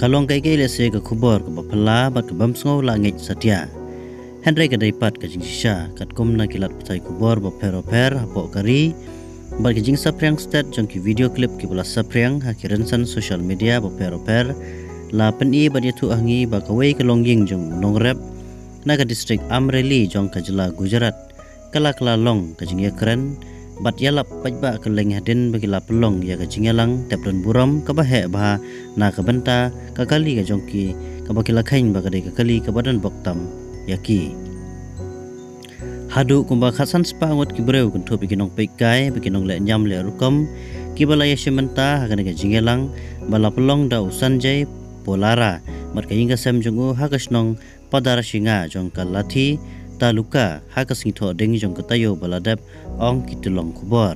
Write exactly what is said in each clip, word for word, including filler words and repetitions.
Ka long kaei kaei lehse ka khubor kaba phylla bad ka bym sngew lah ngeit satia. Hynrei ka dei pat ka jingshisha katkum na ki lad pathai khubor bapher bapher hapoh ka ri bad ki jingsaphriang stet jong ki video clip kiba la saphriang ha ki rynsan social media bapher bapher la pyni bad ïathuh ha ngi ba kawei ka longïing jong u nongrep na ka district Amreli jong ka jylla Gujarat ka la kylla long ka jingïakren bad ïalap paidbah kylleng hadien ba ki la pynlong ïa ka jingïalang tep don burom kaba heh bha na ka bynta ka kali ka jong ki, kaba ki la kheiñ ba ka dei ka kali kaba don bok tam ïa ki. Haduh kumba khatsan spah ngut ki briew kynthup ïa ki nongpeitkai bad ki nongleh niam leh rukom kiba la ïashim bynta ha kane ka jingïalang ba la pynlong da u Sanjay Polara bad ka ïing ka sem jong u ha ka shnong Padarashinga jong ka Lathi Taluka ha ka sngi Thohdieng jong ka taïew ba la dep, ong ki tyllong khubor.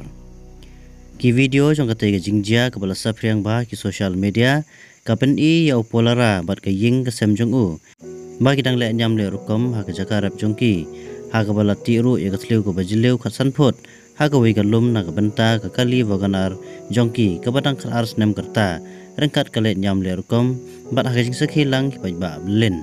Ki video jong katei ka jingjia kaba la saphriang bha ha ki social media ka pyni ïa u Polara bad ka ïing ka sem jong u ba ki dang leh niam leh rukom ha ka jaka rep jong ki, ha kaba la tih ruh ïa ka thliew kaba jylliew khatsan phut ha kawei ka lum na ka bynta ka kali WagonR jong ki kaba dang khatar snem ka rta, ryngkat ka leh niam leh rukom bad ha ka jingsakhi lang ki paidbah byllien.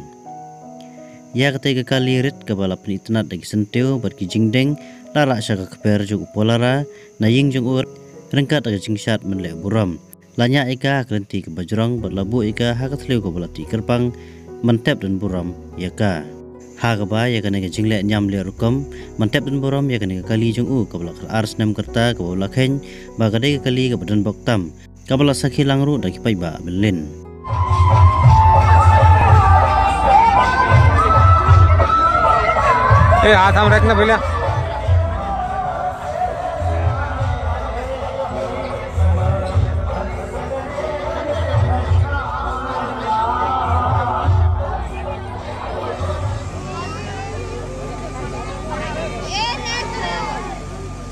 Ïa katei ka kali rit kaba la pynitynnad da ki syntiew bad ki jingdeng la rah sha ka kper jong u Polara na ïing jong u ryngkat ka jingshad mynleh burom. La ñiah ïa ka ha ka lynti kaba jrong bad la buh ïa ka ha ka thliew kaba la tih kyrpang ban tep don burom ïa ka. Ha kaba ïa kane ka jingleh niam leh rukom ban tep don burom ïa kane ka kali jong u kaba la khatar snem ka rta kaba u la kheiñ ba ka dei ka kali kaba don bok tam, kaba la sakhi lang ruh da ki paidbah byllien. ए, हाथ हम रखना पहले।